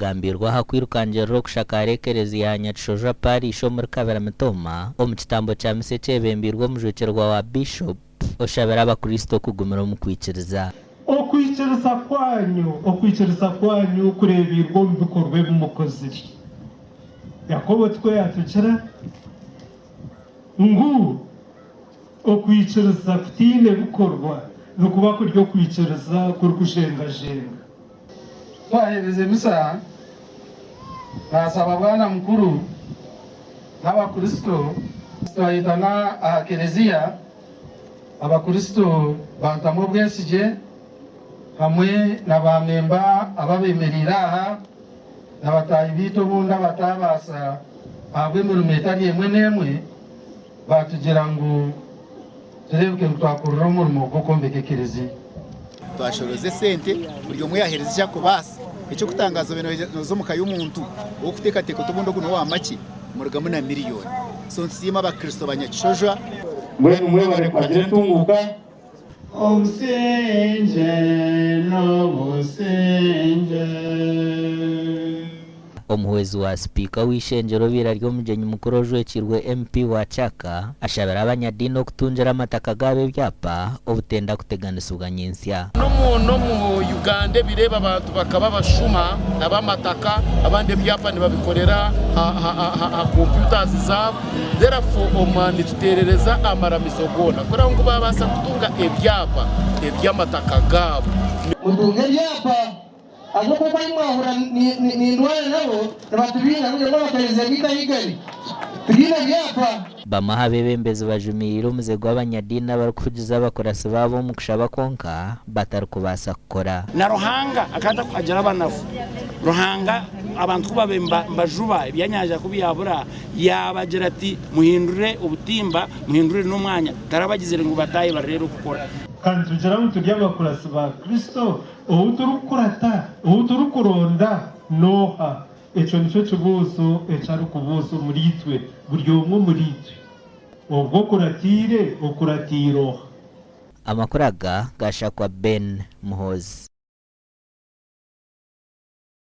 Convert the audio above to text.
Bigambiirwe aha kwirukangirira okushakaara ekereziya ya Nyakishojo Parish omuri Kabira Mitooma omu kitambo kya misa ekyebembeirwe omujwekyerwa wa Bishop oshabire abakristo okugumira omu kwikiriza. Okwikiriza kwanyu, okwikiriza kwanyu kureebiirwe omu bikorwa ebi mukozire. Yakobo tikwo yaatugira ngu okwikiriza kutaine bikorwa nikuba kuri okwikiriza kurikuzhengazenga. Twaherize misa, naasaba Bwana Mukuru n'Abakristo twayetana aha Kelezia, Abakristo bantamu obwesigye hamwe na baamemba ababemereire aha na bataahi baitu obundi abataabaasa ahabw'emirimo etari emwe n'emwe baatugira ngu tureebeke ngu twakurira omurimo gw'okwombeka ekelezia. Twashoroza esente buri omwe yaheereza eki arikubaasa. Eky'okutangaaza obaire nooza omu ka y'omuntu orikuteekateeka oti obundi ogu n'owa makye, murugamu na miriyoni. So nitusiima Abakristo ba Nyakishojwa. Mbwenu mwebare kuhagira entunguuka. Obusingye n'obusingye. Omuhwezi wa Sipiika w'eishengyero obaire ari omugyenyi mukuru ojwekiirwe MP wa Kyaka ashabire abanyadiini okutungira amataka gaabo ebyapa obutenda kuteganisibwa nyentsya. N'omu Uganda ebiro ebi abantu bakaba abashuma ab'amataka abandi ebyapa nibabikorera aha computers zaabo therefore omu nituteerereza amaramizo goona kureba ngu baabaasa kutunga ebyapa eby'amataka gaabo. Mutunge ebyapa ahabw'okuba oku ahi mwahurira nindwara nabo nibatubinga kugira ngu abakereziya gaitu ahi gari tigaine byapa. Bamwe aha beebembezi bajumirire omuze gw'abanyadiini abarikuhugiza abakuratsi baabo omu kushaba kwonka batarikubaasa kukora. Na Ruhanga akaba atakuhagira abanafu. Ruhanga abantu ku babaire nibajuba eby'enyanja ku byabura, yaabagira ati, Muhindure obutimba, muhindure n'omwanya. Tarabagizire ngu bataahe bareebe okukora. Ka nitugira ngu turi abakuratsi ba Kristo, ou turikukurata, ou turikuronda n'oha? Ekyo nikyo kibuuzo eki arikubuuza omuriitwe, buri omwe omuriitwe. Obwo okuratiire, okuratiire oha? Amakuru aga gashakwa Ben Muhoozi.